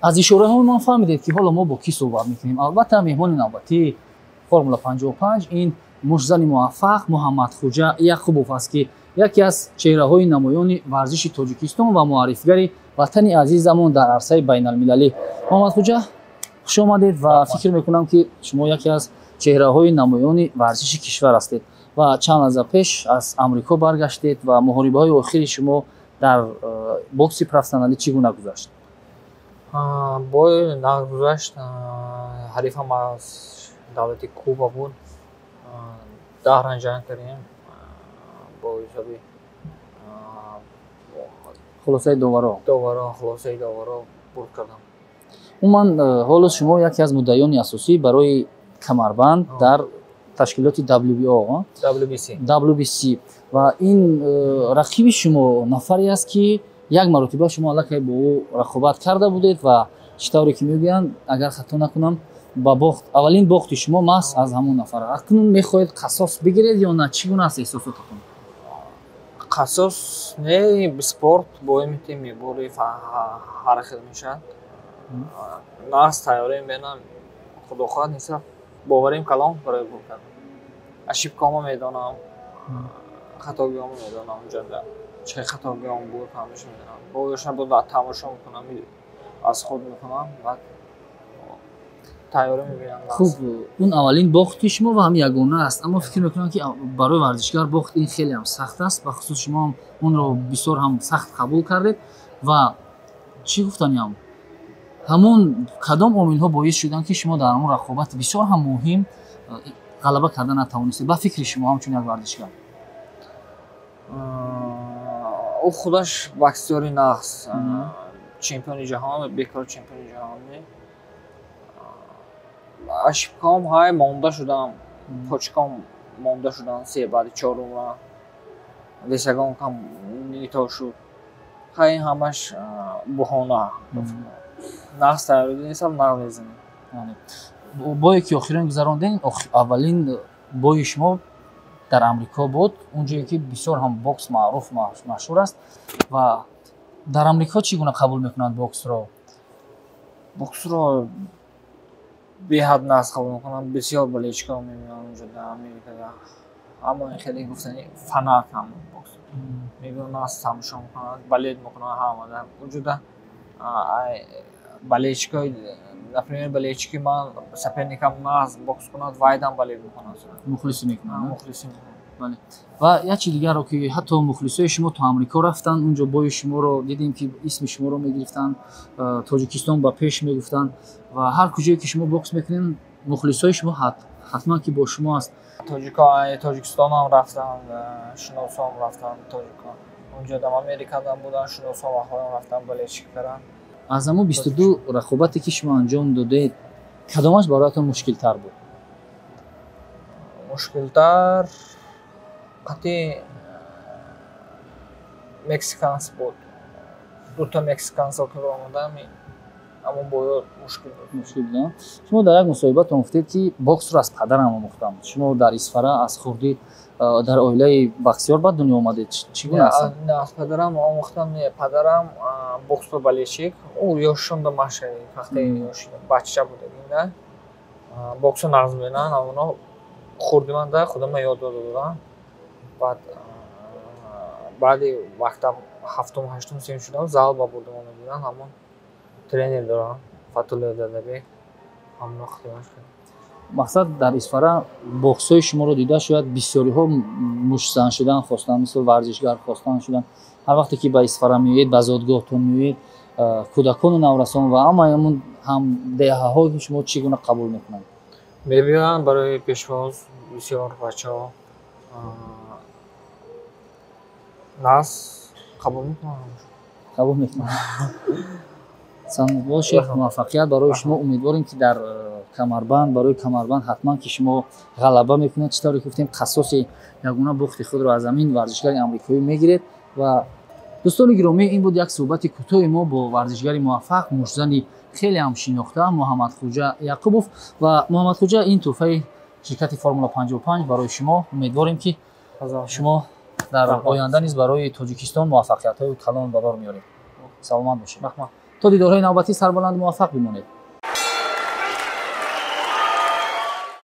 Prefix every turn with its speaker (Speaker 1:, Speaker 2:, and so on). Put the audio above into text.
Speaker 1: Аз ишораҳои ман фаҳмидед, ки ҳоло мо бо кӣ суҳбат мекунем. Албатта, меҳмони навбатии Формула 55 ин муштзани муваффақ Муҳаммадхуҷа Яқубов аст, ки яке аз чеҳраҳои намоёни варзиши Тоҷикистон ва муаррифигари ватани азизамон дар арсаи байналмилалӣ. Муҳаммадхуҷа, хуш омадед ва фикр мекунам, ки шумо яке аз чеҳраҳои намоёни варзиши кишвар ҳастед ва чанд лаҳза пеш аз Амрико баргаштед. Ва муҳорибаҳои охири шумо дар бокси профессионалӣ чӣ гуна гузашт?
Speaker 2: Бой нағз гузашт. Ҳарифам аз давлати Куба буд. 10 раунд ҷанг кардем, бо ҳисоби
Speaker 1: хулосаи доваро.
Speaker 2: Доваро, хулосаи доваро бурд кардам.
Speaker 1: Умуман, ҳоло шумо яке аз муддаиёни асосӣ барои камарбанд дар ташкилоти WBO.
Speaker 2: WBC.
Speaker 1: WBC. Ва ин рақиби шумо нафаре аст, ки як маротиба шумо аллакай бо ӯ рақобат карда будед ва чӣ тавре ки мегӯянд, агар хато накунам, ба бохт, аввалин бохти шумо маҳз аз ҳамон нафар. Акнун мехоҳед қасос бигиред ё на? Чӣ гуна аст эҳсосотатон?
Speaker 2: Қасос не, спорт бой метем, мебори, ҳар хел мешавад. Нағз тайёрем, бенам, худо хоҳад, нисбат боварим калон барои бурд кардан. Ошибкаҳомо медонам, хатогиҳомо медонам, унҷода чӣ хатогиҳом буд, ҳамаша медонам. Боёша буд, тамошо мекунам, аз худ мекунам, баъд тайёрӣ мебинам.
Speaker 1: Хуб, он аввалин бохти шумо ва ҳам ягона аст, аммо фикр мекунам, ки барои варзишгар бохт ин хеле ҳам сахт аст. Бахусус шумо ҳам онро бисёр ҳам сахт қабул кардед. Ва чӣ гуфтаниам, ҳамон кадом омилҳо боис шуданд, ки шумо дар ҳамон рақобати бисёр ҳам муҳим ғалаба карда натавонистед, ба фикри шумо, ҳамчун як варзишгар?
Speaker 2: Ӯ худаш боксёри нағз, чемпиони ҷаҳон, бекор чемпиони ҷаҳонӣ. Ошибкаҳом ҳай, монда шудам, почкам монда шуданд се, баъди чорум раунд весогонкам не то шуд. Хай, ин ҳамаш буҳона. Нағз тайёрӣ нестам, нағз мезанем.
Speaker 1: Бое ки охирон гузарондем, аввалин бои шумо дар Амрико буд, он ҷое ки бисёр ҳам бокс маъруф, машҳур аст. Ва дар Амрико чӣ гуна қабул мекунанд боксро?
Speaker 2: Боксро беҳад нағз қабул мекунанд. Бисёр болельщикҳо мебинам унҷо, дар Америкада. Аммо ин хеле гуфтани фанат ҳам бокс мебинам, нағз тамошо мекунанд, болеть мекунанд ҳама унҷода. Болельщикҳои, например, болельщики ман, соперникам нағз бокс кунад, вайдам болеть мекунад.
Speaker 1: Мухлисӣ мекунанд.
Speaker 2: Мухлисӣ мекунанд.
Speaker 1: Бале, ва як чи дигарро, ки ҳатто мухлисои шумо то Амрико рафтанд, унҷо бои шуморо дидем, ки исми шуморо мегирифтанд, Тоҷикистон ба пеш мегуфтанд. Ва ҳар куҷое ки шумо бокс мекунед, мухлисои шумо ҳатман ки бо шумо аст.
Speaker 2: Тоҷико Тоҷикистонам рафтанд, шиносом рафтанд тоҷико. Унҷодам, Америкадам буданд шиносом, ваҳоям рафтанд, болельщик карданд.
Speaker 1: Аз ҳамон 22 рақобате, ки шумо анҷом додед, кадомаш бароятон мушкилтар буд?
Speaker 2: Мушкилтар қатъи мексиканс буд. Дута мексикансо ки омадам, ҳамон боё мушкил буд.
Speaker 1: Мушкил буд. Шумо дар як мусоҳибатон гуфтед, ки боксро аз падарам омӯхтам. Шумо дар Исфара аз хурдӣ дар оилаи боксёр ба дунё омадед? Чӣ гуна аст?
Speaker 2: Не, аз падарам омӯхтам не. Падарам боксро болельщик, ӯ ёшонда машқ, вақте бача будагинда боксо нағз мебинанд. Ҳамоно хурди манда худама ёд дода будам. Баъд баъди мактаб ҳафтум, ҳаштум синф шудам, зал ба бурдам, мебинанд. Ҳамон тренер дорам, Фатулло Дадабек, ҳамоно хидмат кардам.
Speaker 1: Мақсад, дар Исфара боксҳои шуморо дида, шояд бисёриҳо муштзан шудан хостанд, мисол варзишгар хостан шудан. Ҳар вақте ки ба Исфара меоед, ба зодгоҳтон меоед, кӯдакону наврасон ва ҳамаи ҳамон ҳам деҳаҳои шумо чӣ гуна қабул мекунанд?
Speaker 2: Мебиёянд барои пешвоз бисёр бачаҳо, нағз қабул мекунанд.
Speaker 1: Қабул мекунанд. Бошед, муваффақият барои шумо. Умедворем, ки дар камарбанд, барои камарбанд ҳатман ки шумо ғалаба мекунед. Чӣ тавре ки гуфтем, қасоси ягона бохти худро аз ҳамин варзишгари амрикоӣ мегиред. Ва дӯстони гиромӣ, ин буд як суҳбати кӯтоҳи мо бо варзишгари муваффақ, муштзани хеле ҳам шинохта Муҳаммадхуҷа Яқубов. Ва Муҳаммадхуҷа, ин тӯҳфаи ширкати Формула 55 барои шумо. Умедворем, ки шумо дар оянда низ барои Тоҷикистон муваффақиятҳои калон ба бор меоред. Саломат бошед.
Speaker 2: Раҳмат.
Speaker 1: То дидорҳои навбатӣ сарбаланд, муваффақ бимонед.